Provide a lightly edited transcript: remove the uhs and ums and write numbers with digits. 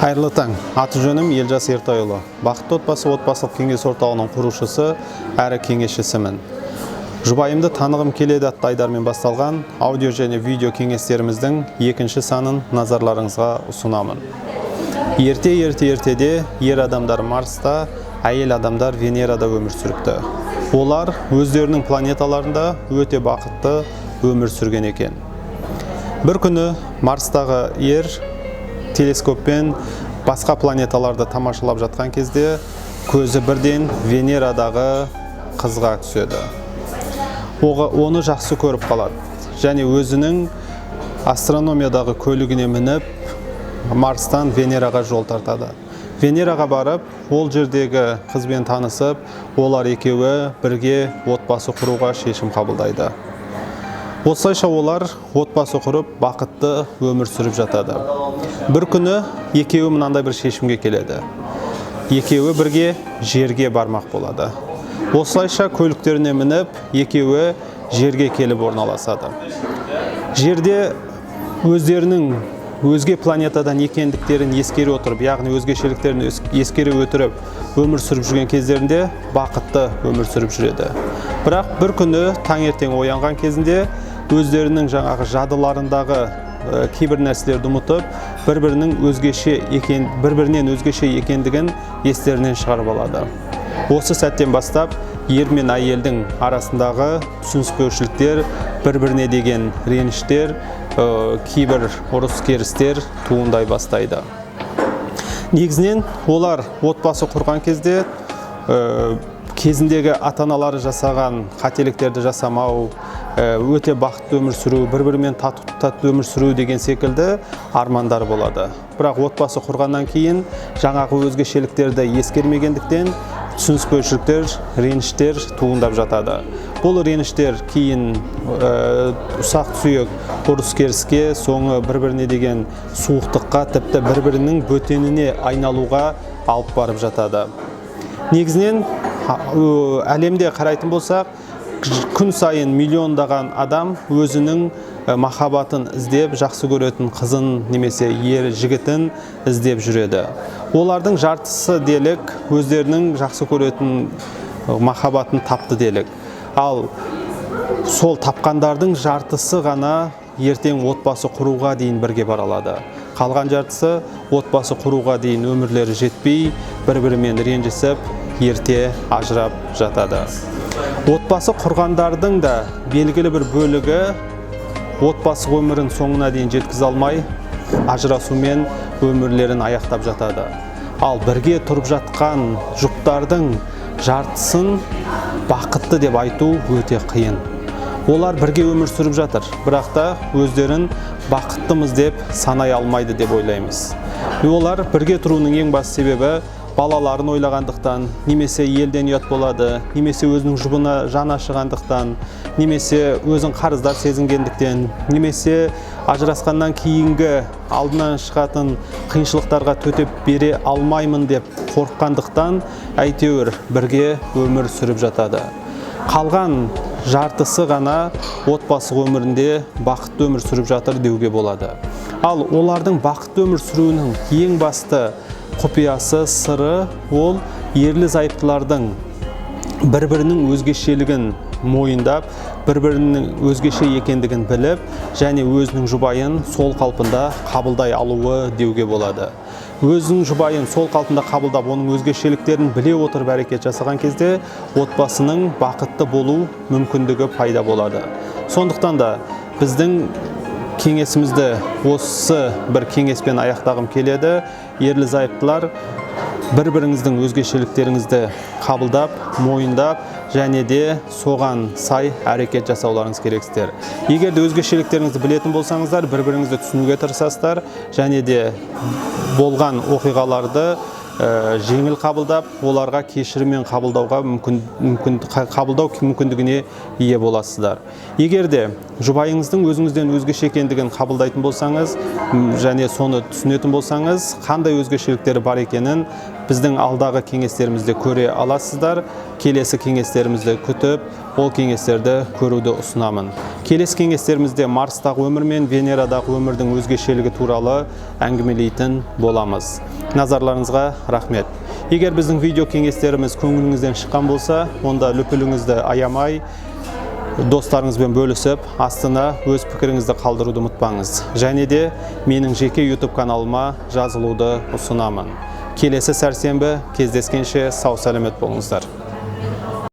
Қайырлы таң. Аты жөнім Елжас Ертайұлы. Бақытты отбасы отбасылық кеңес орталығының құрушысы әрі кеңесшісімін. Жұбайымды танығым келеді атты айдармен басталған аудио және видео кеңестеріміздің екінші санын назарларыңызға ұсынамын. Ерте ерте ертеде ер адамдар Марста, әйел адамдар Венерада өмір сүріпті. Олар өздерінің планеталарында өте бақытты өмір сүрген екен. Бір күні Марстағы ер телескоппен басқа планеталарды тамашалап жатқан кезде көзі бірден Венерадағы қызға түседі. Оны жақсы көріп қалады және өзінің астрономиядағы көлігіне мініп Марстан Венераға жол тартады. Венераға барып, ол жердегі қызбен танысып, олар екеуі бірге отбасы құруға шешім қабылдайды. Осылайша олар отбасы құрып, бақытты өмір сүріп жатады. Бір күні екеуі мынандай бір шешімге келеді. Екеуі бірге жерге бармақ болады. Осылайша көліктеріне мініп, екеуі жерге келіп орналасады. Жерде өздерінің өзге планетадан екендіктерін ескере отырып, яғни өзгешеліктерін ескере отырып, өмір сүріп жүрген кездерінде бақытты өмір сүріп жүреді. Бірақ бір күні таңертең оянған кезінде өздерінің жаңағы жадыларындағы кейбір нәрселерді ұмытып, бір-бірінің өзгеше екен, бір-бірінен өзгеше екендігін естерінен шығарып алады. Осы сәттен бастап ер мен әйелдің арасындағы түсініспеушіліктер, бір-біріне деген реніштер, кейбір ұрыс-керістер туындай бастайды. Негізінен олар отбасы құрған кезде кезіндегі ата-аналары жасаған қателіктерді жасамау, өте бақытты өмір сүру, бір-бірімен тату өмір сүру деген секілді армандар болады. Бірақ отбасы құрғаннан кейін жаңағы өзгешеліктерді ескермегендіктен түсініспеушіліктер, реніштер туындап жатады. Бұл реніштер кейін ұсақ түйек ұрыс-керіске, соңы бір-біріне деген суықтыққа, тіпті бір-бірінің бөтеніне айналуға алып барып жатады. Негізінен әлемде қарайтын болсақ, күн сайын миллиондаған адам өзінің махаббатын іздеп, жақсы көретін қызын немесе ер жігітін іздеп жүреді. Олардың жартысы делік өздерінің жақсы көретін махаббатын тапты делік. Ал сол тапқандардың жартысы ғана ертең отбасы құруға дейін бірге бара алады. Қалған жартысы отбасы құруға дейін өмірлері жетпей, бір-бірімен ренжісіп, ерте ажырап жатады. Отбасы құрғандардың да белгілі бір бөлігі отбасы өмірін соңына дейін жеткізе алмай, ажырасумен өмірлерін аяқтап жатады. Ал бірге тұрып жатқан жұптардың жартысын бақытты деп айту өте қиын. Олар бірге өмір сүріп жатыр, бірақ та өздерін бақыттымыз деп санай алмайды деп ойлаймыз. Олар бірге тұруының ең басты себебі балаларын ойлағандықтан, немесе елден ұят болады, немесе өзінің жұбына жаны ашығандықтан, немесе өзін қарыздар сезінгендіктен, немесе ажырасқаннан кейінгі алдынан шығатын қиыншылықтарға төтеп бере алмаймын деп қорыққандықтан әйтеуір бірге өмір сүріп жатады. Қалған жартысы ғана отбасы өмірінде бақытты өмір сүріп жатыр деуге болады. Ал олардың бақытты өмір сүруінің ең басты құпиясы, сыры ол ерлі зайыптылардың бір-бірінің өзгешелігін мойындап, бір-бірінің өзгеше екендігін біліп, және өзінің жұбайын сол қалпында қабылдай алуы деуге болады. Өзінің жұбайын сол қалпында қабылдап, оның өзгешеліктерін біле отырып әрекет жасаған кезде отбасының бақытты болу мүмкіндігі пайда болады. Сондықтан да біздің кеңесімізді осы бір кеңеспен аяқтағым келеді. Ерлі зайыптылар бір-біріңіздің өзгешеліктеріңізді қабылдап, мойындап, және де соған сай әрекет жасауларыңыз керексіздер. Егер де өзгешеліктеріңізді білетін болсаңыздар, бір-біріңізді түсінуге тырысасыздар, және де болған оқиғаларды жеңіл қабылдап, оларға кешіріммен қабылдауға мүмкін, мүмкін, қабылдау мүмкіндігіне ие боласыздар. Егер де жұбайыңыздың өзіңізден өзгеше екендігін қабылдайтын болсаңыз, және соны түсінетін болсаңыз, қандай өзгешеліктері бар екенін біздің алдағы кеңестерімізде көре аласыздар. Келесі кеңестерімізді күтіп, ол кеңестерді көруді ұсынамын. Келесі кеңестерімізде Марстағы өмір мен Венерадағы өмірдің өзгешелігі туралы әңгімелейтін боламыз. Назарларыңызға рахмет. Егер біздің видео кеңестеріміз көңіліңізден шыққан болса, онда лүпіліңізді аямай достарыңызбен бөлісіп, астына өз пікіріңізді қалдыруды ұмытпаңыз. Және де менің жеке YouTube каналыма жазылуды ұсынамын. Келесі сәрсенбі кездескенше сау сәлемет болыңыздар.